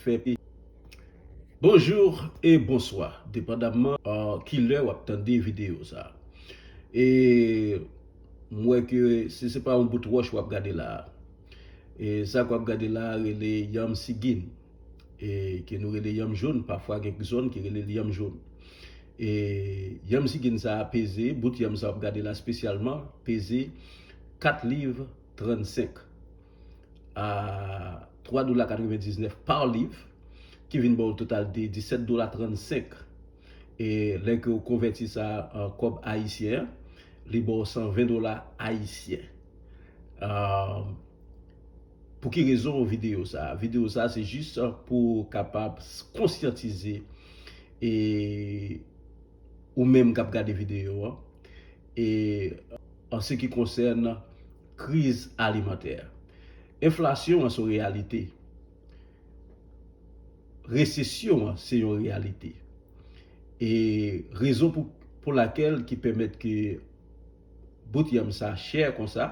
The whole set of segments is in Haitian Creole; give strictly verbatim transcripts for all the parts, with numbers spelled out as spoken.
Fè pi. Bonjou e bonswa, depandamman, uh, ki lè w ap tande videyo sa. E m wè ke si se pa yon bout wòch w ap gade la a. E sa k w ap gade la a rele yanm sigin. E ke nou rele yanm jòn, pafwa gen zòn ki rele l yanm jòn. E yanm sigin sa a peze, bout yanm sa w ap gade la espesyalman, peze kat liv trannsenk a twa dola katrevendiznèf pa liv, ki vin ba w total de disèt dola trannsenk. E lè ke w konvèti sa an kòb ayisyen an, li ba w san ven dola ayisyen. Ah, pou ki rezon videyo sa? Videyo sa se jis pou kapab s- konsyantize e ou menm k ap gade videyo an e an se ki konsèn kriz alimantè. Enflasyon an se yon reyalite. Resesyon an se yon reyalite. E rezon pou, pou lakèl ki pèmèt ke bout yanm sa chè konsa,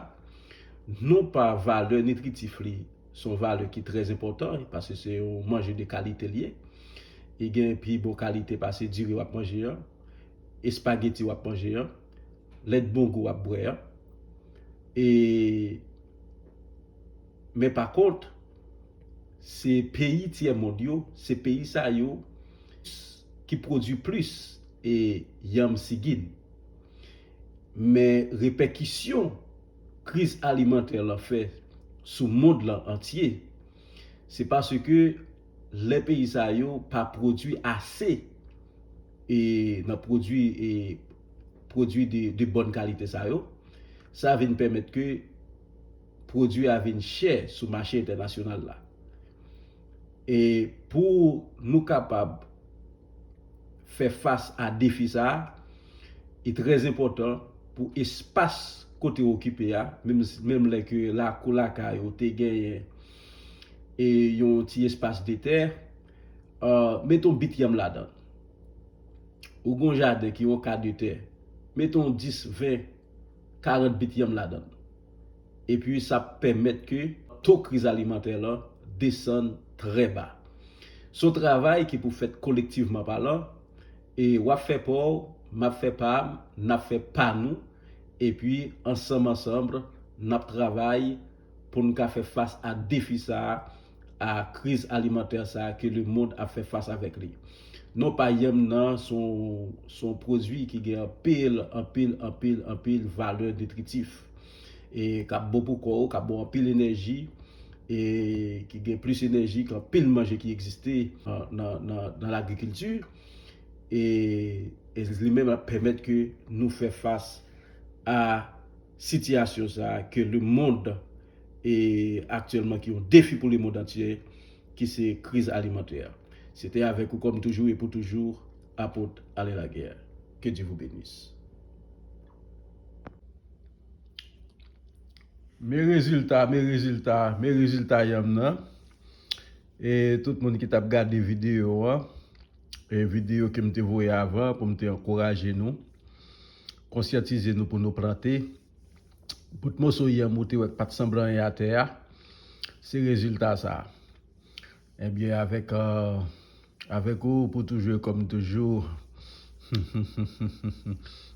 non pa valè nitritif li, se yon valè ki trè enpòtan, paske se yon manje de kalite li ye. Li gen pi bon kalite pase diri w ap manje an, espageti w ap manje an, lèt bongou w ap bwè an. E, men pa kont, se peyi tyè mond yo, se peyi sa yo ki pwodui plis e yanm sigin. Men repèkisyon kriz alimantè lan fè sou mond lan antye, se paske lè peyi sa yo pa pwodui ase e nan pwodui e pwodui de, de bòn kalite sa yo, sa vin pèmèt ke pwodui a vin chè sou mache entènasyonal la. E pou nou kapab fè fas a defi sa a, li trè enpòtan pou espas kote w okipe a, menm, menm lè ke lakou lakay ou te genyen e yon ti espas de tè, uh, mete yon bit yanm ladan l. Ou gen yon jaden ki yon ka de tè, mete yon dis, ven, karant bit yanm ladan l. Epi sa ap pèmèt ke to kriz alimantè lan desann trè ba. Se yon travay ki pou fèt kolektivman palan, e w ap fè pa w, m ap fè pa m, n ap fè pa nou, epi ansanm ansanm, n ap travay pou n ka fè fas a defi sa a, a kriz alimantè sa a ke lemonn ap fè fas avèk li. Non pa yanm nan, se yon, se yon pwodui ki gen anpil, anpil, anpil, anpil valè nitritif. E k ap bon pou kò w, k ap ba w anpil enèji, e ki gen plis enèji ke anpil manje ki egziste nan, nan, nan, nan lagrikilti. E, e li menm ap pèmèt ke nou fè fas a sitiyasyon sa a ke lemonn e aktyèlman ki yon defi pou lemonn antye, ki se kriz alimantè. Se te avèk ou kòm toujou e pou toujou, Apot Ale Lagè. Que Dieu vous bénisse. Men rezilta, men rezilta, men rezilta yanm nan. E tout moun ki t ap gade videyo an, e videyo ke m te voye avan pou m te ankouraje nou, konsyantize nou pou nou plante. Bout moso yanm ou te wè k pa t sanble anyen atè a, se rezilta sa a. Ebyen, avèk, euh, avèk ou pou toujou e kòm toujou,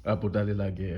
Apot Ale Lagè.